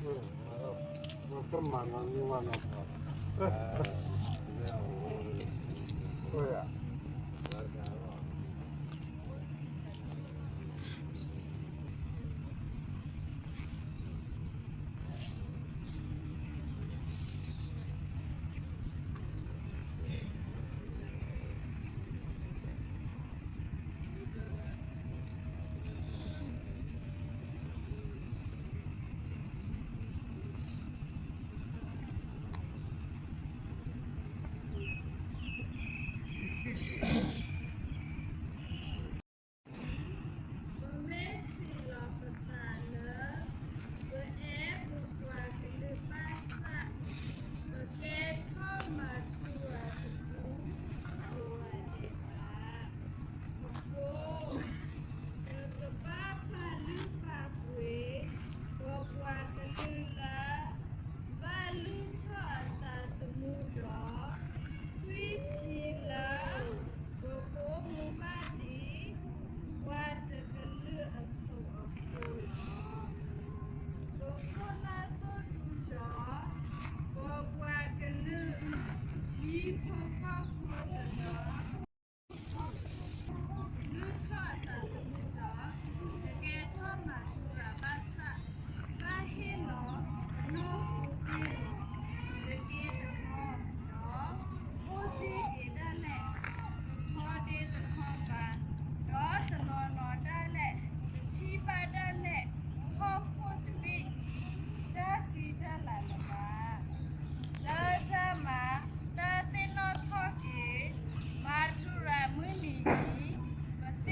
ပမ့ၢ်စံးလီၤပသးလၢ ပအဲၣ်ပပှၤကလုာ်ဘၣ်ဆၣ် ပကဲထီၣ်မၤထူရၤတပူၤ ပဝဲဒၣ် အဃိ ပကဘၣ်ပာ်လုၢ်ပာ်ပှ့ၤ ပပှၤကလုာ်လၢ ဘၣ်လုၢ်ထီၣ်အသးသမူဒီး သွံၣ်ထံလၢ ပကိးမူဘၣ်ဒံး ပှၤတကလုာ်အသိးအဃိလီၤ. ပခိၣ်နၢ်သိၣ်ဒူဒီး ပပှၤကလုာ် ထံဖိကီၢ်ဖိတနီၤ လုၢ်ထီၣ်အသးသမူဒီး တကဲထီၣ်မၤထူရၤဘၣ်ဆၣ် ဘၣ်ဟ့ၣ်လီၤနီၢ်ခိသ့ၣ် တက့ၢ်တခီ ဒီး အိၣ်တ့ၢ်က့ၤဒၣ်လဲာ် တထီဒ့တထီဘၣ် ဒီးတနီၤနီၤဒၣ်လဲာ် တထံၣ်ဘၣ်ဒၣ်လဲာ် ဟီၣ်ခိၣ်တဘ့ၣ်အံၤ တၢ်ဃံတၢ်လၤလၢၤဘၣ်. လၢတၢ်မၤ တၢ်သ့ၣ်နီၣ်ထီၣ်က့ၤ မၤထူရၤမုၢ်နံၤအံၤ ပသ့ၣ်နီၣ်ဒီး ပာ်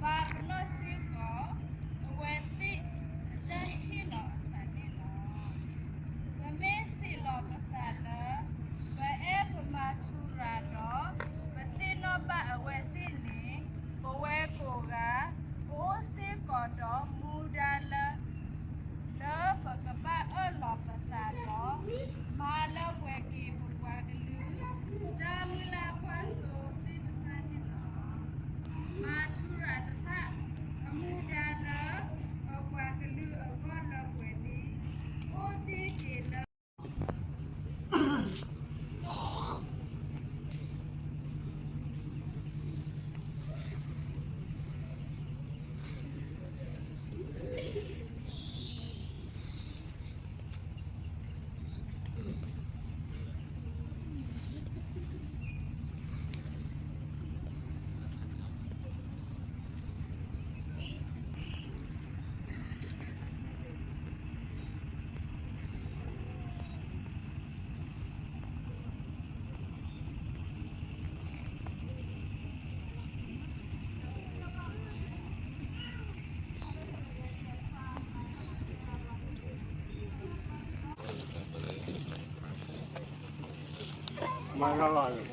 ပနီၣ်စ့ၢ်ကီး အဝဲသ့ၣ်အတၢ်ဟ့ၣ်လီၤအသးန့ၣ်လီၤ. ပမ့ၢ်စံးလီၤပသးလၢ ပအဲၣ်ပမၤထူရၤဒီး ပသ့ၣ်နီၣ်ဘၣ်အဝဲသ့ၣ်န့ၣ် ပဝဲကိးဂၤ ပအိၣ်စ့ၢ်ကီးဒီးမူဒါလၢ လၢပကဘၣ်အၢၣ်လီၤပသးဒီး မၤလၢပှဲၤက့ၤပပှၤကလုာ် တၢ်မုၢ်လၢ်ကွၢ်စိသ့ၣ်တဖၣ်န့ၣ်လီၤ. မၤထူရၤတဖၣ် အမူဒါလၢ ပပှၤကလုာ်အဂီၢ်လၢပှဲၤန့ၣ် အိၣ်တ့ၢ်က့ၤလၢ